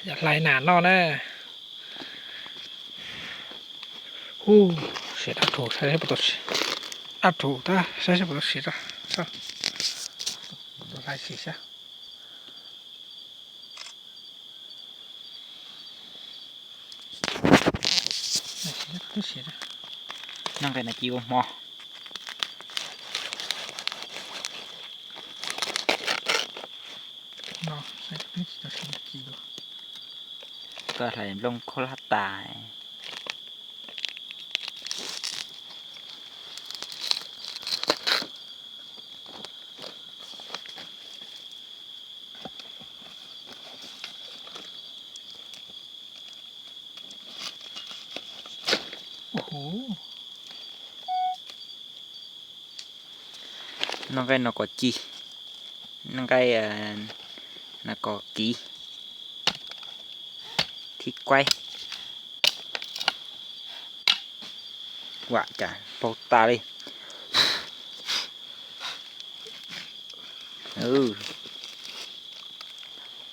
Hlais nas noj na. Hu, siav dab rhuv, saib puas tau siav. Dab rhuv tab, saib saib puas tau siav tso. Tus hlais siav xyab. Noj nqaij nas ci ua hmo. Koj hlais nplooj khaub hlab tas. Noj nqaij no kom ci, noj nqaij no kom kiv, thib kuaib. Vam cas paug tas li.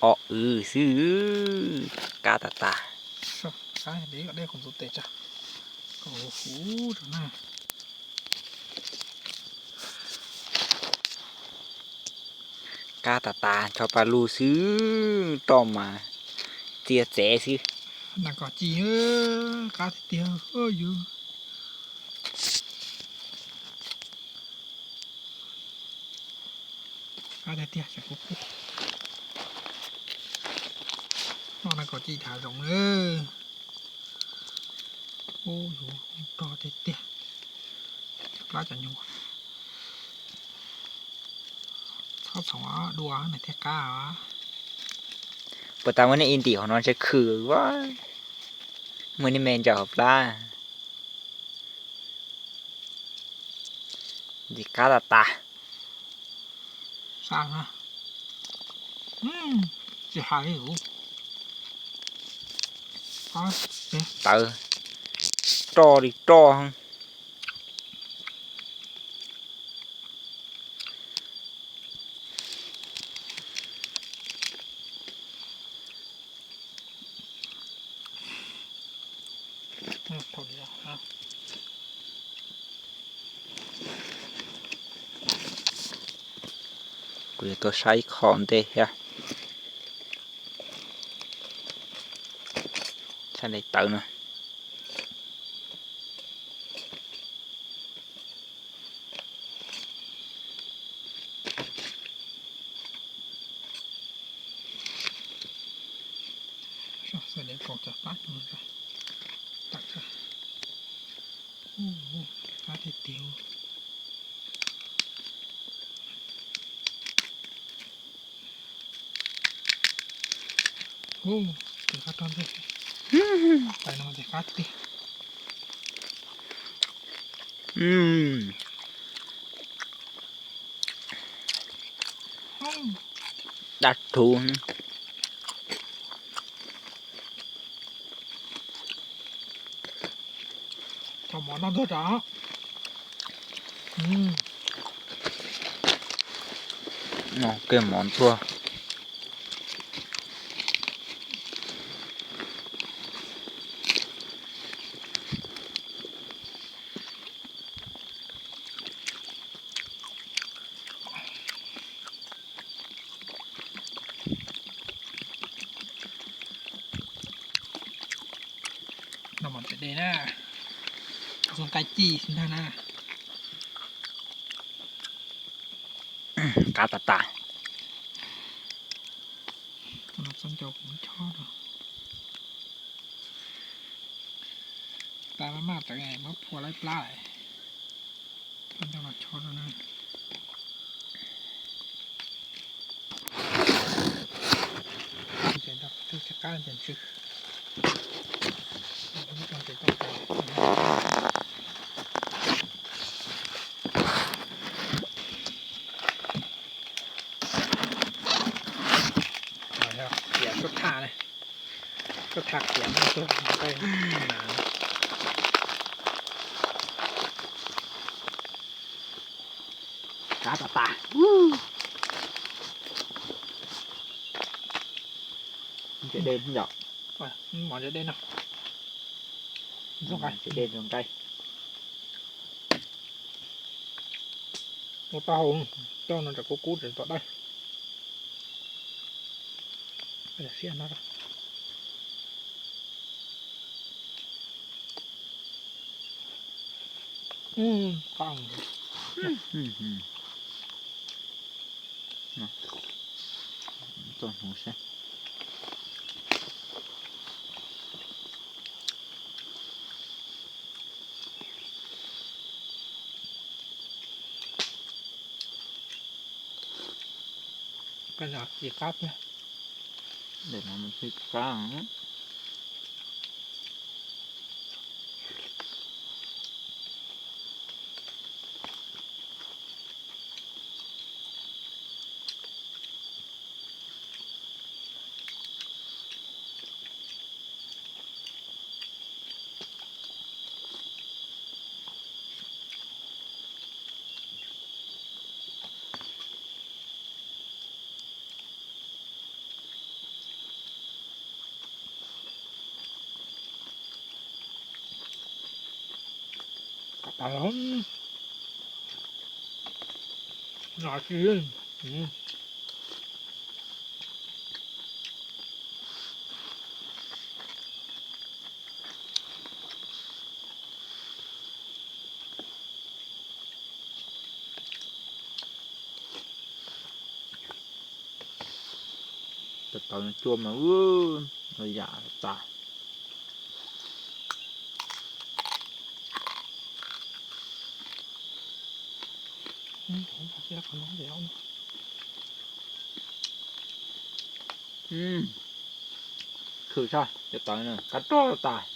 O, w xwb, qab tas tas. Qab tas tas, ncho pa lug xwb, roj mas txia txev xwb. Nas kom ci, qab tiag tiag yus. Qab tiag tiag, kuv kuj noj nas kom ci thav zoov na. Ub, yus rog tiag tiag. Plab cov nyuag, txhob txhoov dua nws thiaj qab os. Puas tas muaj nej ib ntim hauv no ntshe khw, muaj nej me ntsaum hauv plab. Ntxim qab tas tas. Tsis hais li. Tawv, roj li roj. Kuv yuav tuaj saib ib qho ntej thiab. Saib daim tawv no. Qab tiag tiag. Hu, tus qab rog ntej. Tais no ces qab tiag. Dab rhuv. Thau mov noj tuag tso. Noj kiag mov tuag. Noj mov txiv dej na, zoo nqaij ci ntag na. Qab tas tas. Txob ncau kuv chob rau. Pab maj maj tawv muab phua laib plab lawm. Txob ncau no chob rau na. Qab ces tsw. Qiav suab thaj ne, suab thaj qiav no tuaj nqaij nas. Qab tas tas. Ntse dej yom. Mov ntse dej no. Ntse dej ntse nqaij. Ua taub hau, taub hau no tsam kub kub tseem tom dawb. Siab no. Txoj hnuv sab. Qab no tsis qab tiag. Ntawm no mas tsis qab. Qab tas los. No tsis. Tawv tawv no cua mas ua yam tas. Khwv tshaj cov tawv no qab rog tas.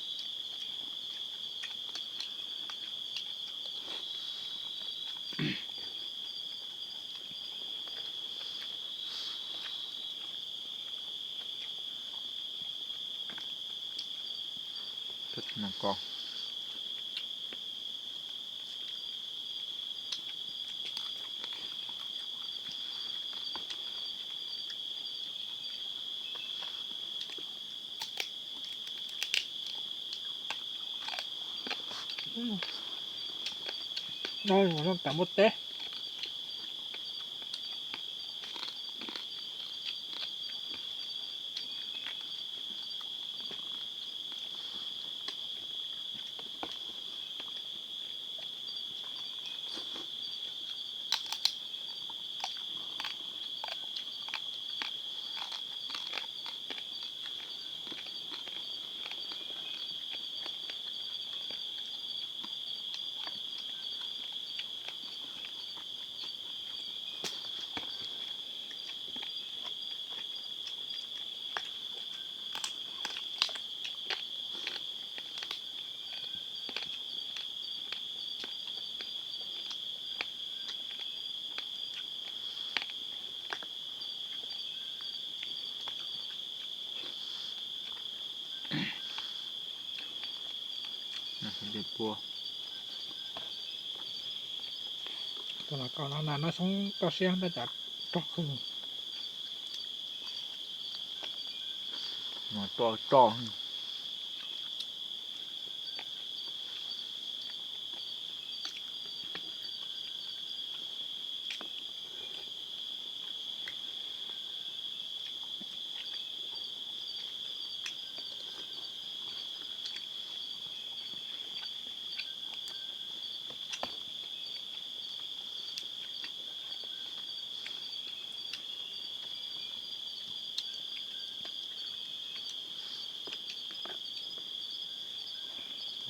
Tam muaj teb. Tus no koj no na, no xyoob toj siab tab cas rog khwv. Rog rog.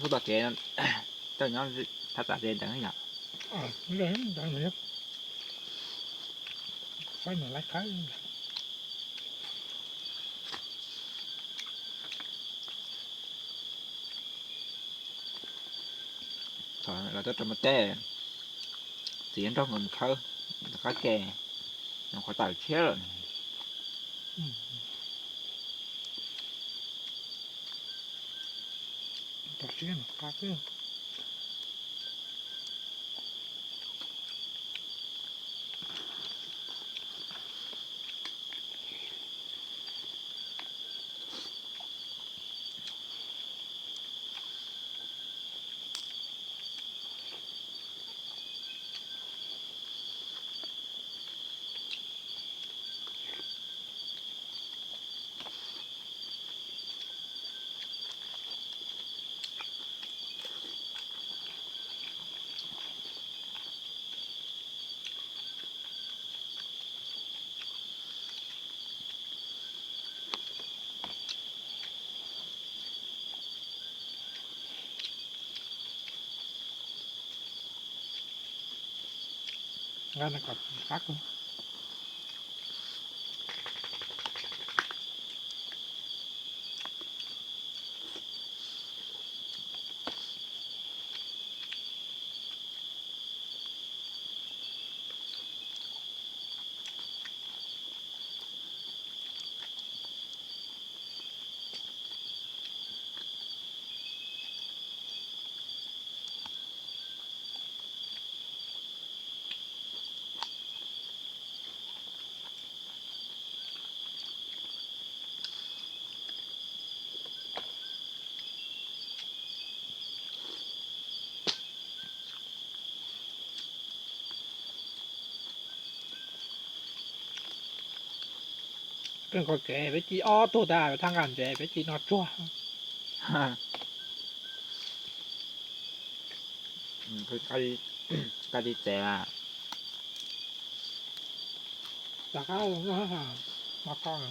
Hnub tom kev tau nyob thab tas ze ntawd yom. Thaum los tuaj rau Mos Teb, txiv nrog nkawd mus khawb rov qab ke, nws qhuav tawm tshiab lawm. Nqa no kom qab kawg. Peb nqos kev peb ci ob tug tas, thaj nqaj ntses peb ci no tsuag. Koj li txev a. Rov qab, rov qab.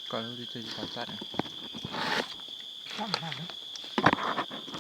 Koj lub twb tsis tau txaij.